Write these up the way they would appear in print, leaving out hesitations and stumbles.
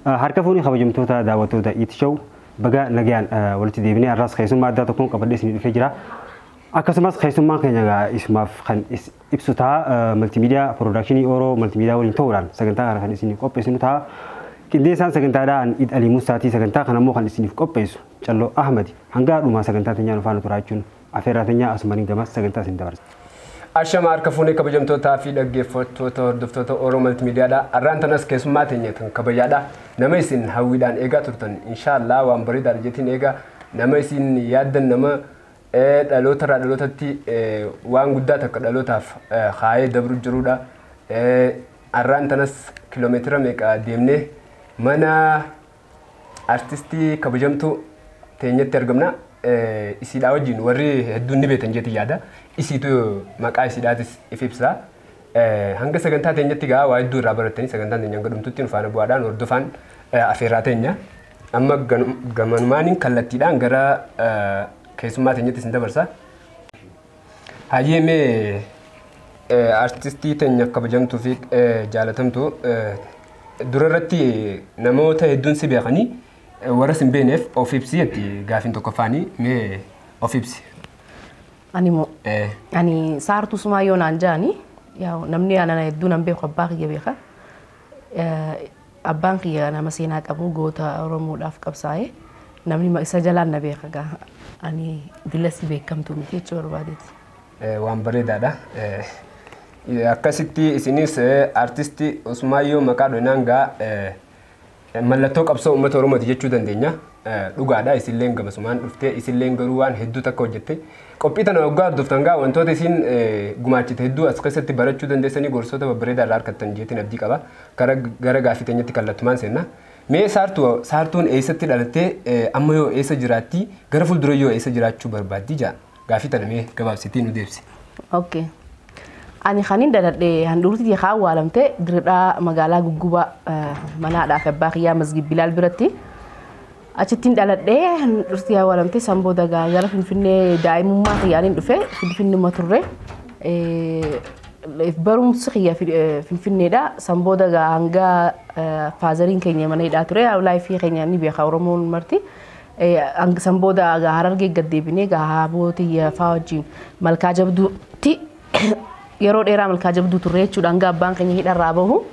Harka fuunii kabajamtoota daawwattoota Itti Show, baga nagaan walitti deebinee. Har'aas keessummaa addaa tokkoon qabadhee isinii dhufee jira. Akkasumas keessummaan keenya isumaaf kan ibsu ta'a. Multimedia Production Oro Multimedia waliin ta'uudhaan sagantaa kana kan isiniif qopheessinu ta'a. Qindeessaan sagantaadhaan Id Alii Musaatii, sagantaa kana immoo kan isiniif qopheessu Calloo Ahmadi. Hanga dhumaa sagantaa teenyaa nu faana turaa jechuun afeerraa teenyaa asumaniin gamas sagantaa isin dabarsa. Ashama, harka fuunee kabajamtootaa fi dhaggeeffattoota hordoftoota Oromoo Multimediaadha. Har'aan tanas keessummaa teenya kan kabajaadha. Nama isin hawwiidhaan eegaa turtan, inshaallah waan bareedaadha jettiin eegaa, nama isin yaaddan, nama dhalootarraa dhalootatti waan guddaa takka dhalootaaf kaayee dabru jirudha. Har'aan tanas kiloomeetira meeqa deemnee mana artistii kabajamtuu teenyatti argamna. Isiidhaa wajjin warri hedduun ni beektan jeetii yaada. Isiitu maqaa isiidhaatis if ibsa. Hanga sagantaa teenyatti gaa waa hedduu irraa barattanii sagantaan teenya hanga dhumtutti nu faana bu'aadhaan hordofaan afeerraa teenya. Amma gamanumaaniin kallattiidhaan gara keessummaa teenyatti isin dabarsa. Hayyee, mee artistii teenya kabajamtuu fi jaalatamtu, dura irratti namoota hedduun si beekanii warra sin beekneef of ibsi jetti gaafiin tokkoffaanii, mee of ibsi. Ani moo ani Saartuu Sumaayyoo naan jaani. Yaa, namni ana hedduu nan beeku, abbaa kiyya beeka. Abbaan kiyya nama seenaa qabu, goota Oromoodhaaf qabsaa'e. Namni isa jalaan na beeka gaa. Ani dilasi beekamtuu miti jechuu barbaadeeti. Waan bareedaadha. Akkasitti isinis artistii Usmaayyoo maqaa dhoinaan gaa mallattoo qabsoo uummata Oromooti jechuu dandeenya. Dhugaadha, isilleen gamasumaan dhuftee, isilleen garuu waan hedduu takka hojjette. Qophii tana waggaa hordoftan gaa wantoota isin gumaachite hedduu as keessatti barachuu dandeessanii gorsoota babbareedaa irraa argattan jeetiin abdii qaba. Gara gaaffii teenyatti kallattumaan seenna. Mee Saartuu, Saartuun eessatti dhalattee, amma yoo eessa jiraatti, gara fuuldura yoo eessa jiraachuu barbaaddi jaa, gaaffii tana mee gabaabsitii nu deebisi. Okay. Ani kanin dhaladhe handhuurti haa awwaalamte Diridhaa, magaalaa Guggubaa, manaadhaa fi abbaa kiyyaa Masgib Bilaal biratti. Achittiin dhaladhee, handhuurti awwaalamte. San booda gara Finfinnee daa'imummaa kiyyaaniin dhufe, Finfinnuma turre. Barumsi kiyya Finfinneedha. San booda hanga fatheriin keenya mana hidhaa ture. Lifeii keenya ni beeka Oromoon marti. San booda Harargee gad deebinee haabootii faa wajjin Malkaa Jabduutti yeroo dheeraa Malkaa Jabduu turre jechuudha, hanga abbaan keenya hidharraa bahu.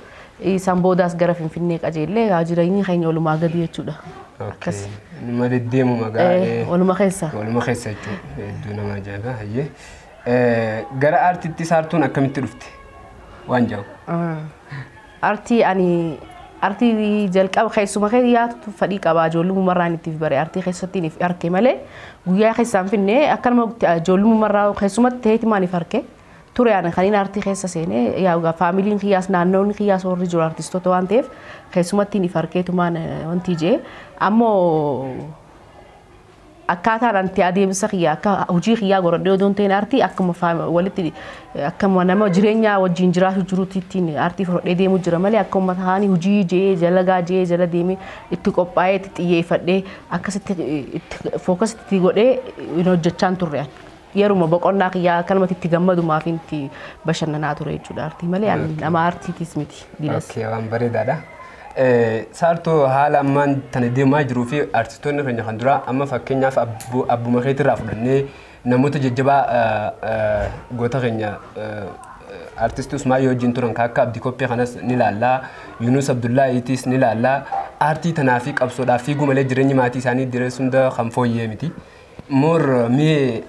San boodaas gara Finfinnee qajeellee jireenyi keenya walumaa gadi jechuudha. Akkas. Nama deddeemu magaalaa. Waluma keessa. Waluma keessa jechuudha. Hedduu nama ajaa'iba. Hayyee. Gara aartiitti Saartuun akkamitti dhufte? Waan jedhu. Aartii, ani aartii jalqaba keessuma keeyyaatu fedhii qaba, ijoollummaarraan itti bare. Aartii keessatti if arke malee guyyaa keessaan finne akkanuma ijoollummaarraa keessumatti ta'eeti maaliif arke ture. Ani kan inni aartii keessa seenee yaa familyiin kiyyaas naannoonni kiyyaas warri jiru aartistoota waan ta'eef keessumatti if arkeetumaan wanti jee. Ammoo akkaataan anti adeemsa kiyya akka hojii kiyyaa godhadhee odoo hin ta'in, aartii akkuma walitti akkuma nama jireenya wajjin jiraatu jirutti ittiin aartii fudhadhee deemu jira malee, akkuma taa'anii hojii jee jalagaa jee jala deemee itti qophaa'ee itti xiyyeeffadhee akkasitti itti focus itti godhee hin hojjechaan turre. Yeruma boqonnaa kiyyaa akkanumatti itti gammadumaaf itti bashannanaa ture jechuudha aartii malee, ani nama aartiitis miti dilas. Okay, waan bareedaadha. Saartuu, haala ammaan tana deemaa jiruu fi artistoonni keenya kan duraa, amma fakkeenyaaf abbuma keetirraa fudhannee namoota jajjabaa goota keenya artistii Usmaayyoo wajjin turan kan akka Abdii Koppee kanas ni ilaallaa, Yunus Abdullaahiitis ni ilaallaa. Aartii tanaa fi qabsoodhaaf fiiguu malee jireenyi maatii isaanii direessu hunda kan fooyyee miti. Moor mee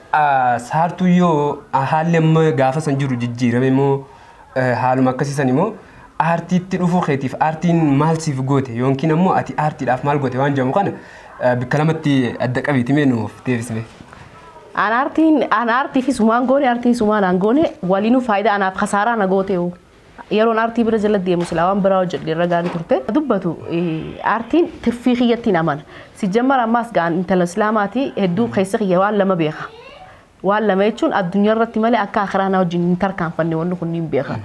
Saartuu yoo haalli amma gaafa san jiru jijjiirame moo haaluma akkasiisan immoo aartiitti dhufuu keetiif aartiin maal siif goote yookiin ammoo ati aartiidhaaf maal goote waan jedhamu kana bikka lamatti adda qabiiti mee nuuf deebisme. An aartiin, an aartii fi sumaan goone, aartiin sumaan an goone waliinuu faayidaa anaaf kasaaraa na goote. Yeroon aartii bira jala deemu silaa waan biraa hojjedhe irra gaarii turte. Dubbatu aartiin tirfii kiyyattiin amana. Si jammar ammaas ga'an intala islaamaati hedduu keessa kiyya waan lama beeka. Waan lama jechuun addunyaa irratti malee akka akiraa na wajjin hin tarkaanfanne, wanni kun hin beeka.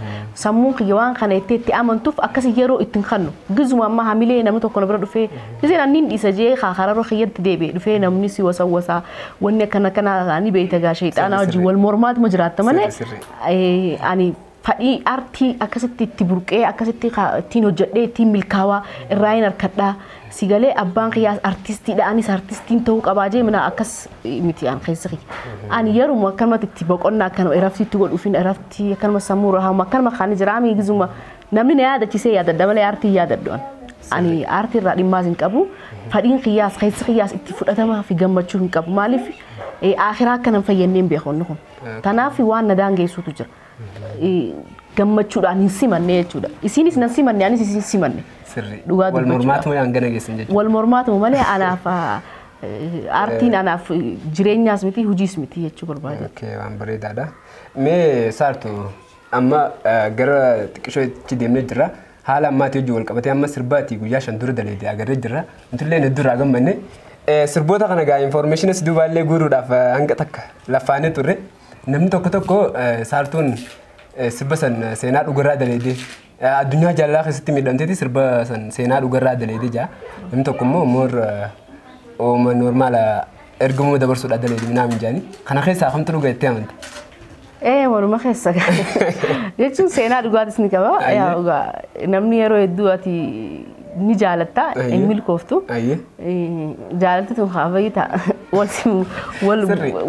Sammuun kiyya waan kana itti itti amantuuf akkasi yeroo ittiin kannu. Gizuma amma hamilee namni tokko na bira dhufee gizeen anniin dhiisa jee kararra kiyyatti deebi'e dhufee namni si wasawwasaa, wanni akkana kana ni beekta gaa, sheexaanaa wajjin wal mormaatuma jiraatta malee ani Fadhii aartii akkasitti itti burqee akkasitti ittiin hojjedhee ittiin milkaawaa irraa hin harkadhaa si galee abbaan kiyyaas artistiidha anis artistiin ta'uu qabaa jee mina akkas miti an keessa kiyya. Ani yeruma akkanumatti itti boqonnaa akkanuma irafti itti godhuufin irafti akkanuma sammuu rahamu akkanuma kaani jira ami gizuma namni na yaadachisee yaadadha malee aartii yaadadhu an. Ani aartii irraa dhimmaas hin qabu fadhiin kiyyaas keessi kiyyaas itti fudhatamaa fi gammachuu hin qabu maaliif akhiraa akka nan fayyanneen beeku inni kun. Tanaaf waan na daangeessutu jira. Gammachuudhaan hin simanne jechuudha. Isinis nan simanne anis isin simanne. Sirri. Dhugaa Wal dubbachuudhaaf. mormaatuma hangana geessan jechuudha. Wal mormaatuma malee anaaf aartiin anaaf jireenyaas miti hojiis miti jechuu barbaade. Okay, waan bareedaadha. Mee Saartu amma gara xiqqishootti deemnee jirra. Haala ammaatii hojii wal qabatee amma sirbaati guyyaa 5 dura daleedee agarree jirra. Nutillee hedduu irraa gammanne. Sirboota kana gaa informationis duubaallee guuruudhaaf hanga takka laffaanee turre. Namni tokko tokko Saartuun sirba san seenaa dhugarraa daleedee addunyaa jaalalaa keessatti miidhamteeti sirba san seenaa dhugarraa daleedee jaa. Namni tokko immoo moor ooma normaala ergamuu dabarsuudha daleedee minaa minjaani. Kana keessaa kamtu dhuga jettee amanta? Waluma keessa jechuun seenaa dhugaatis ni qaba. Namni yeroo hedduu ati ni jaalatta hin milkooftu. Jaalalti tun haa ta'a.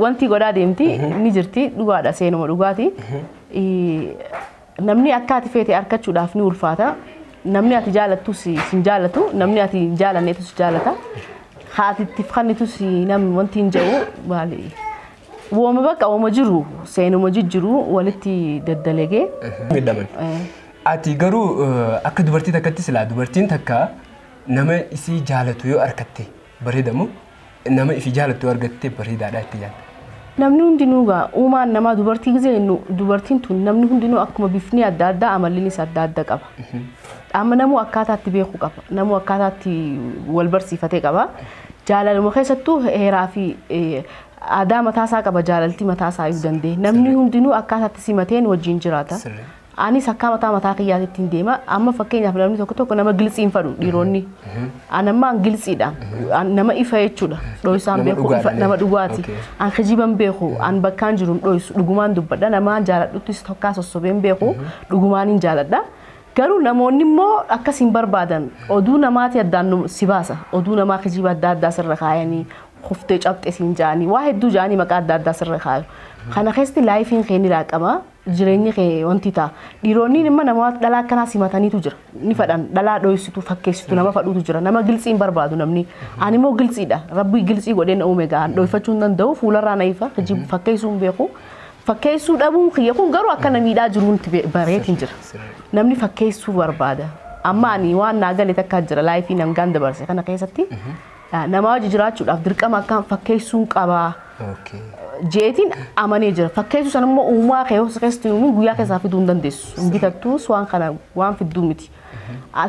Wanti godhaa deemti ni jirti dhugaadha seenuma dhugaati. Namni akka ati feete argachuudhaaf ni ulfaata. Namni ati jaalattus sin jaalatu, namni ati hin jaalanneetus si jaalata. Haati itti fannitus namni wanti hin jedhu maali. Wooma bakka wooma jiru seenuma jijjiru walitti daddalegee. Miidhaman. Ati garuu akka dubartii takkatti silaa dubartiin takka nama isii jaalatu yoo argatte bareedamu nama ifii jaalatu yoo argatte bareedaadha itti yaadda. Namni hundinuu gaa uumaan namaa dubartii gisee jennu dubartiin tun namni hundinuu akkuma bifni adda addaa amallinis adda adda qaba. Amma namuu akkaataatti beekuu qaba. Namuu akkaataatti wal barsiifatee qaba. Jaalaluma keessattuu heeraa fi aadaa mataasaa qaba jaalalti mataasaa iyyuu danda'e. Namni hundinuu akkaataatti simateen wajjin jiraata. Anis akka mataa mataa kiyyaatti deema. Amma fakkeenyaaf namni tokko tokko nama gilxii hin fadhu dhiironni. An amma an gilxiidha. Nama ifa jechuudha. Dho'isaan beeku nama dhugaati. An kijiban beeku an bakkaan jiru dho'isu dhugumaan dubbadha. Nama an jaaladhuttis tokkaa sossobeen beeku dhugumaan hin jaaladha. Garuu namoonni immoo akkas hin barbaadan oduu namaati addaan si baasa. Oduu namaa kijiba adda addaa sirra kaayanii kuftee cabxe siin jaanii waa hedduu jaanii maqaa adda addaa sirra kaayu. Kana keessatti laayifiin kee ni laaqama. Jireenyi kee wanti ta'a. Dhiironni immoo namoota dhalaa akkanaa simataniitu jira. Ni fadhan dhalaa dho'isitu fakkeessitu nama fadhuutu jira. Nama gilxii hin barbaadu namni. Ani immoo gilxiidha. Rabbi gilxii godhee na uume gahaan dho'ifachuu hin danda'u fuularraa na ifa fakkeessuu hin beeku. Fakkeessuu dhabuun kiyya kun garuu akka namiidhaa jiruun bareetiin jira. Namni fakkeessuu barbaada. Amma ani waan naa gale takka jira laayifii nangaan dabarse kana keessatti nama wajji jiraachuudhaaf dirqama akkaan fakkeessuun qabaa. Jeetiin amanee jira. Fakkeessuu sana immoo uumaa kee keessatti uumuun guyyaa keessaa fiduu hin dandeessu. Hin bitattus waan kana waan fidduu miti.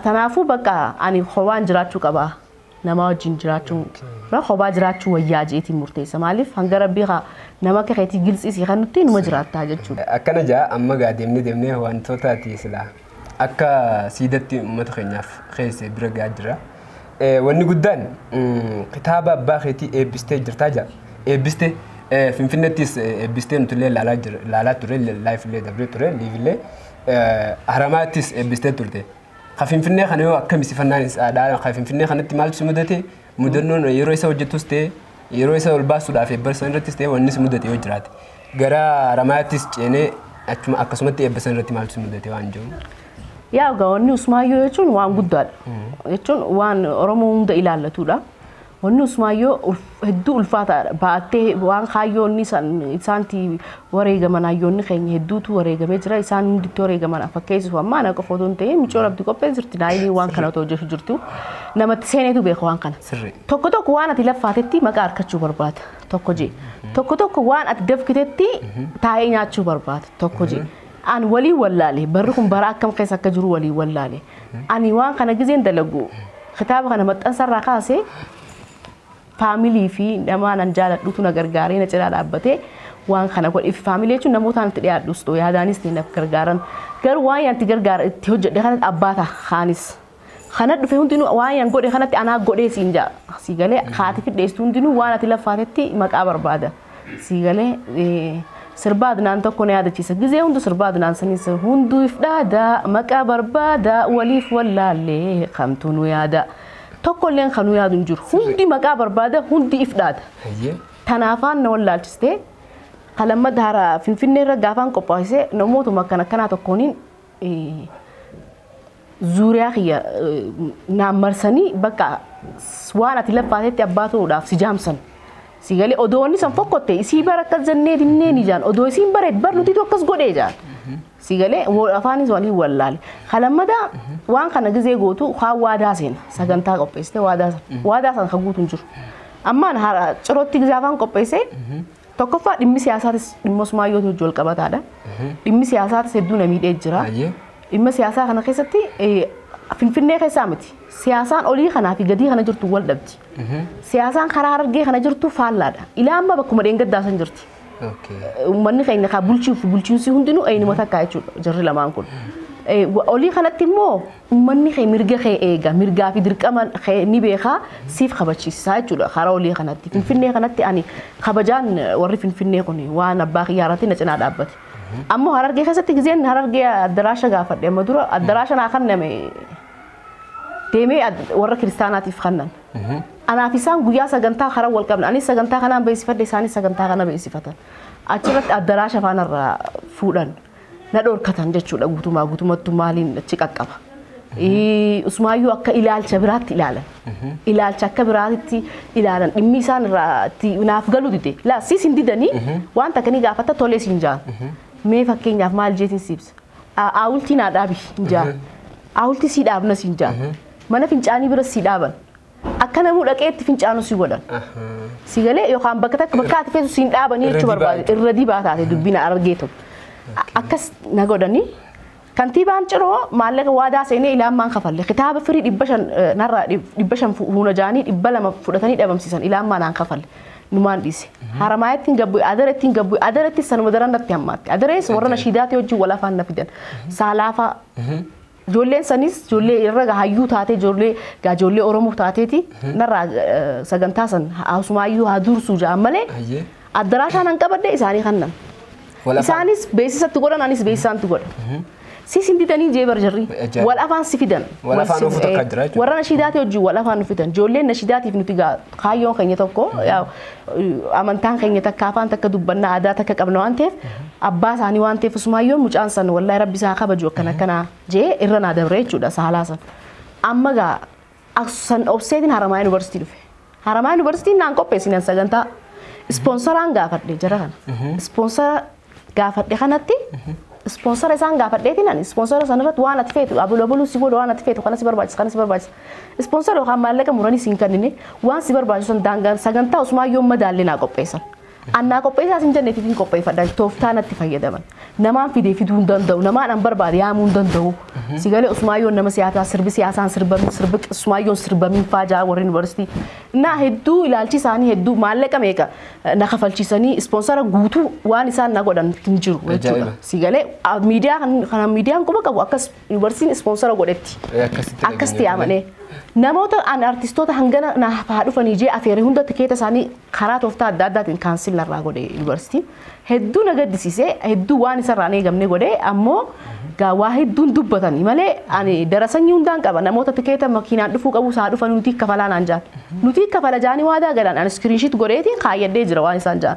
Kanaafuu bakka ani hobaan jiraachuu qabaa. Nama wajjin jiraachuu hobaa jiraachuu wayyaa jeetiin murteessa. Maaliif hanga rabbii nama akka keetii gilxii si kan nutti numa jiraattaa jechuudha. Akkana jaa amma gaa deemnee deemnee wantoota ati silaa akka siidatti uummata keenyaaf keessa bira gaa jira. Wanni guddaan kitaaba abbaa keetii eebbistee jirtaa jaa. Eebbistee Finfinnettis eebbistee nuti illee laalaa turre laayif illee dabree ture liif illee Haramaattis eebbistee turte. Ka Finfinnee kana yoo akkam sifannaan isaadha ka Finfinnee kanatti maaltu si mudate mudannoon yeroo isa hojjettus ta'e yeroo isa ol baasuudhaaf eebbarsan irrattis ta'e wanni si mudate yoo jiraate. Gara Haramaattis ceenee achuma akkasumatti eebbasan irratti maaltu si mudate waan jiru. Yaa egaa wanni Usmaayyoo jechuun waan guddaadha. Jechuun waan Oromoo hunda ilaallatudha. Wanni Usmaayyoo hedduu ulfaataadha. Baattee waan kaayyoonni isaanti wareegaman hayyoonni keenya hedduutu wareegamee jira. Isaan hunditti wareegaman fakkeessuuf amma ana qofa otoo hin ta'in micoon abdii qophee jirti. Naayilii waan kana otoo hojjechuu jirtu. Namatti seeneetu beeka waan kana. Tokko tokko waan ati laffaatetti maqaa argachuu barbaada. Tokko jee. Tokko tokko waan ati dafkitetti taa'ee nyaachuu barbaada. Tokko jee. An walii wallaale barri kun bara akkam keessa akka jiru walii wallaale. Ani waan kana gizeen dalagu kitaaba kana maxxansarraa kaasee faamilii fi nama nan jaaladhutu na gargaaree na cinaa dhaabbatee waan kana godhe. Faamilii jechuun namoota itti dhiyaadhus ta'u yaadaanis ta'e na gargaaran. Garuu waan yanti gargaara itti hojjedhe kanatti abbaa ta'a kaanis. Kana dhufe hundinuu waan yan godhe kanatti anaa godhee siin ja'a. Si galee haati fidheessitu hundinuu waan ati laffaatetti maqaa barbaada. Si galee Sirba Adnaan tokko na yaadachiisa. Gizee hundu sirba Adnaan sanis hunduu if dhaada maqaa barbaada waliif wallaallee kamtu nu yaada. Tokkolleen kan nu yaadu hin jiru. Hundi maqaa barbaada, hundi if dhaada. Tanaafaan na wallaalchistee kalamma hara Finfinnee irra gaafaan qophaa'ise namootuma akkana akkanaa tokkooniin zuuriyaa kiyya naan marsanii bakka waan ati laffaatetti abbaa ta'uudhaaf si jaamsan. Si galee odoo inni san fokkotte isii bara akkas jennee dinnee ni jaan odoo isiin bareed bar nutitu akkas godhee jaan. Si galee afaanis waliin wallaale. Kalammada waan kana gizee gootu haa waadaa seena sagantaa qopheessite waadaa san kan guutu hin jiru. Ammaan cirootti gizee afaan qopheessee tokkoffaa dhimmi siyaasaatis dhimma Usmaayyootu wajjin wal qabataadha. Dhimmi siyaasaatis hedduu na miidhee jira. Dhimma siyaasaa kana keessatti Finfinnee keessaa miti. Siyaasaan olii kanaa fi gadii kana jirtu wal dhabdi. Siyaasaan karaa Harargee kana jirtu faallaadha. Ilaa amma bakkuma dheengaddaa san jirti. Uummanni keenya kaa bulchuuf bulchiinsi hundinuu eenyuma takka jechuudha jarri lamaan kun. Olii kanatti immoo uummanni kee mirga kee eega mirgaa fi dirqama kee ni beekaa siif kabachiisaa jechuudha karaa olii kanatti. Finfinnee kanatti ani kabajaan warri Finfinnee kun waan abbaa kiyyaarratti na cinaa dhaabbate. Ammoo Harargee keessatti gizeen Harargee addaraasha gaafadhe amma dura addaraasha naa kenname deemee warra kiristaanaatiif kennan. Anaaf isaan guyyaa sagantaa karaa wal qabna. Anis sagantaa kanaan beeksifadhe isaanis sagantaa kana beeksifatan. Achirratti addaraasha faanarraa fuudhan. Na dhorkatan jechuudha guutumaa guutummattu maaliin achi qaqqaba. Usmaayyuu akka ilaalcha biraatti ilaalan. Ilaalcha akka biraatti ilaalan dhimmi isaan irraa naaf galuu dide. Laa siis hin didanii waan takka ni gaafata tolee siin jaan. Mee fakkeenyaaf maal jeetiin siibsa. Aawultii naa dhaabi hin jaan. Aawultii sii dhaabna siin jaan. Mana fincaanii bira sii dhaaban. Akka namuu dhaqee itti fincaanu si godhan. Si galee yookaan bakka takka bakka ati feetu siin dhaabanii jechuu barbaade irra dibaa taate dubbina argee tokko. Akkas na godhanii kantiibaan ciroo maallaqa waadaa seenee ilaamaan kafalle kitaaba firii 500 narraa 500 fuuna jaanii 200 fudhatanii dhabamsiisan ilaamaan naan kafalle numaan dhiise. Haramaayetti hin gabbu adaretti hin gabbu adaretti sanuma daran natti hammaatti adarees warra nashiidaati wajjin wal afaan na fidan saalaafaa ijoolleen sanis ijoollee irra hayyuu taatee ijoollee ijoollee Oromoo taateeti narraa sagantaa san Usmaayyuu haa dursuu ja'an malee addaraashaan han qabadde isaanii kannan. Isaanis beeksisatti godhan anis beeksisaantu godha. Siis hin didanii jee bar jarri wal afaan si fidan. Warra nashiidaati wajjin wal afaan nu fidan. Ijoolleen nashiidaatiif nuti kaayyoon keenya tokko amantaan keenya takka afaan takka dubbannaa aadaa takka qabna waan ta'eef abbaa isaanii waan ta'eef Usmaayyoon mucaan san wallahi rabbi isaa kabaju akkana akkanaa jee irra naa dabre jechuudha saalaa san. Amma gaa san obseetiin Haramaa Yuunivarsiitii dhufe. Haramaa Yuunivarsiitiin naan qopheessinan sagantaa ispoonsaraan gaafadhe jara kana. Ispoonsara gaafadhe kanatti ispoonsara isaan gaafadheetiin ani ispoonsara sanarratti waan ati feetu abuluu abuluu si godhu waan ati feetu kana si barbaachisa kana si barbaachisa. Ispoonsara yookaan maallaqa muranii siin kennine waan si barbaachisu san daangaan sagantaa Usmaayyoon madaallee naa qopheessan. Annaa qopheessaa sin jennee fitiin qopheeffadha tooftaa natti fayyadaman. Namaan fidee fiduu hin danda'u namaan an barbaade yaamuu hin danda'u. Si galee Usmaayyoon nama siyaasaa sirbi siyaasaan sirbamin sirbi Usmaayyoon sirbamin faajaa warri yuunivarsiitii. Naa hedduu ilaalchi isaanii hedduu maallaqa meeqa na kafalchiisanii ispoonsara guutuu waan isaan na godhan hin jiru jechuudha. Si galee miidiyaa kana miidiyaan quba qabu akkas yuunivarsiitiin ispoonsara godhetti. Akkasitti amanee. Namoota an artistoota hangana naaf haa dhufanii jee afeeree hunda tikeeta isaanii karaa tooftaa adda addaatiin kaansil narraa godhe yuunivarsiitiin. Hedduu na gaddisiisee hedduu waan isarraa hin eegamne godhe ammoo waa hedduun dubbatanii malee ani darasanyii hundaan qaba namoota tikeeta makiinaan dhufuu qabu isaa dhufan nuti kafalaa naan jaan. Nuti kafala jaanii waadaa galan ani iskiriinshiit godheetiin kaayyadhee jira waan isaan jaan.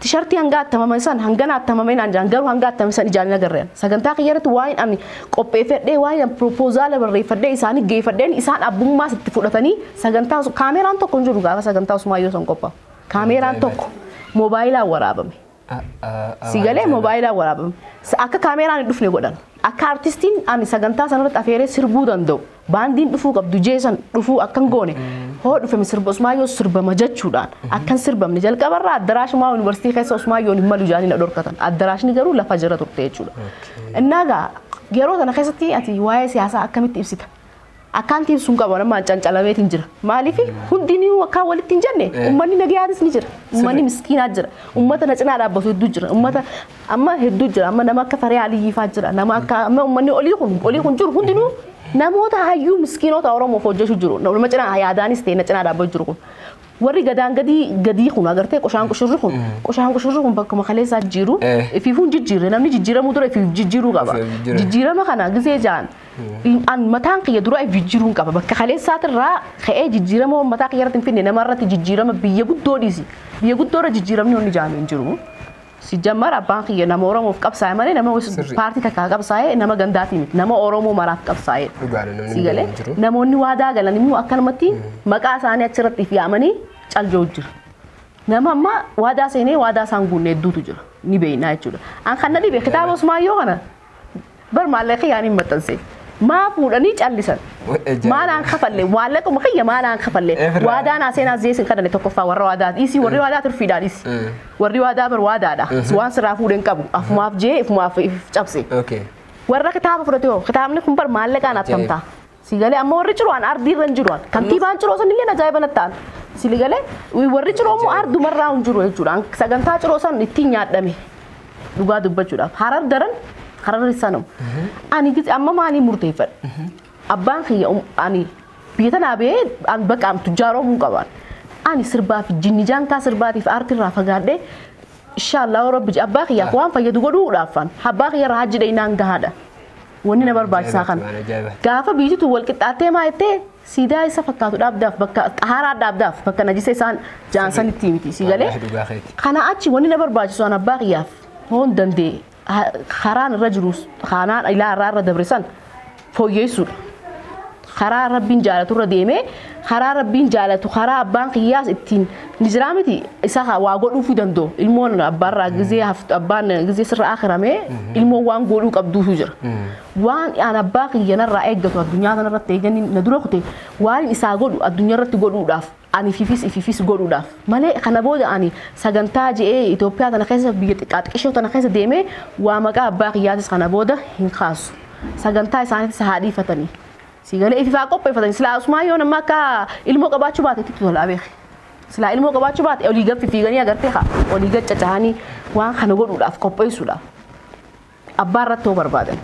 Tishartii hanga attamame san hangana attamame naan jaan garuu hanga attame san ijaan agarreen. Sagantaa kiyyaratti waan ani qopheeffadhee waan ani piroopozaala barreeffadhee isaanii geeffadheen isaan abbummaa sitti fudhatanii sagantaa kaameraan tokko hin jiru gaafa sagantaa Usmaayyoo san qophaa'u. Kaameraan tokko moobaayilaan waraabame. Si galee moobaayilaan waraabame. Akka kaameraan hin dhufne godhan. Akka artistiin ani sagantaa sanarratti afeeree sirbuu danda'u. Baandiin dhufuu qabdu jeesan dhufuu akkan goone. Hoo dhufame sirba Usmaayyoo sirbama jechuudhaan akkan sirbamne jalqabarraa addaraashumaa yuunivarsiitii keessa Usmaayyoon hin malu jaanii na dhorkatan. Addaraashni garuu lafa jira turte jechuudha. Innaa gaa yeroo sana keessatti ati waa'ee siyaasaa akkamitti ibsita? Akkaan ibsuun qabu nama cancalameetiin jira. Maaliif hundinuu akka walitti hin jenne uummanni nagayaatis ni jira. Uummanni miskiinaa jira. Uummata na cinaa dhaabbatu hedduu jira. Uummata amma hedduu jira. Amma nama akka Faree Aliyyii fa'aa jira. Nama akka amma uummanni olii kun jiru hundinuu namoota hayyuu miskiinota Oromoof hojjechuu jiru. Nama cinaa yaadaanis ta'e na cinaa dhaabbatu jiru kun. Warri gadaan gadii kun agartee qoshaan qoshurri kun bakkuma kaleessaa jiru ifiifuun jijjiirre namni jijjiiramuu dura ifiif jijjiiruu qaba. Jijjiirama kana gisee jaan an mataan kiyya dura if jijjiiruun qaba bakka kaleessaatirraa ka'ee jijjiirama mataa kiyya irratti hin finne namarratti jijjiirama biyya guddoo dhiisi biyya guddoorra jijjiiramni hundi jaame hin jiru. Sijammar abbaan kiyya nama Oromoof qabsaa'e malee nama paartii takkaa qabsaa'e nama gandaatii miti nama Oromoo maraaf qabsaa'e. Namoonni waadaa galan immoo akkanumatti maqaa isaanii achirratti if yaamanii caljoo jira. Nama amma waadaa seenee waadaa isaan guunne hedduutu jira ni beekna jechuudha. An kan na dhibe kitaaba Usmaayyoo kana bar maallaqa yaaniin maxxanse. Maa fuudhanii callisan. Maalaan kafalle maallaquma kiyya maalaan kafalle waadaa naa seenaa zeesin kadhanne tokkoffaa warra waadaa dhiisii warri waadaa turfiidhaa dhiisi. Warri waadaa bar waadaadha. Waan sirraa fuudheen qabu afumaaf jee ifumaaf cabse. Warra kitaaba fudhate hoo kitaabni kun bar maallaqaan attamtaa. Sigalee amma warri ciruwaan ardiirra hin jiruwaan kantiibaan ciroo san illee ajaa'iba natti ta'an. Sigalee warri ciroo immoo ardumarraa hin jiru jechuudha. Sagantaa ciroo san ittiin nyaadhame dhugaa dubbachuudhaaf harar daran harar sanum. Ani amma maaliin murteeffadhe? Abbaan kiyya ani biyya tanaa ba'ee an bakka am tujjaaromuu qaban. Ani sirbaa fi jinni jaankaa sirbaatiif aartiirraa fagaadhee inshaallah rabbi abbaa kiyyaaf waan fayyadu godhuudhaafan abbaa kiyya irraa hajji dhayinaan gahaadha. Wanni na barbaachisaa kana. Gaafa biyyitu wal qixxaattee maa jettee siidaa isa fakkaatu dhaabdaaf bakka haaraa dhaabdaaf bakka najisa isaan jaansanitti miti si galee. Kana achi wanni na barbaachisu an abbaa kiyyaaf hoon danda'e karaan irra jirus kanaan ilaa irraa irra dabre san fooyyessuudha. Karaa rabbiin jaalatu irra deemee karaa rabbiin jaalatu karaa abbaan kiyyaas ittiin ni jiraa miti isa waa godhuufii danda'u ilmoon abbaarraa gizee abbaan gizee sirra akiramee ilmoon waan godhuu qabduutu jira. Waan an abbaa kiyya narraa eeggatu addunyaa kanarratti eeganii na dura kute waan isaa godhu addunyaa irratti godhuudhaaf ani ififis godhuudhaaf malee kana booda ani sagantaa je'ee Itoophiyaa tana keessa biyya xiqqaa xiqqishoo tana keessa deemee waa maqaa abbaa kiyyaatis kana booda hin kaasu. Sagantaa isaaniitis haa dhiifatanii. Sigalee ififaa qopheeffatanii silaa Usmaayyoo nama akka ilmoo qabaachuu baate itti tola beeke. Silaa ilmoo qabaachuu baate olii gad fiiganii agartee haa olii gad cacahanii waan kana godhuudhaaf qopheessuudhaaf abbaa irratti hoo barbaadan.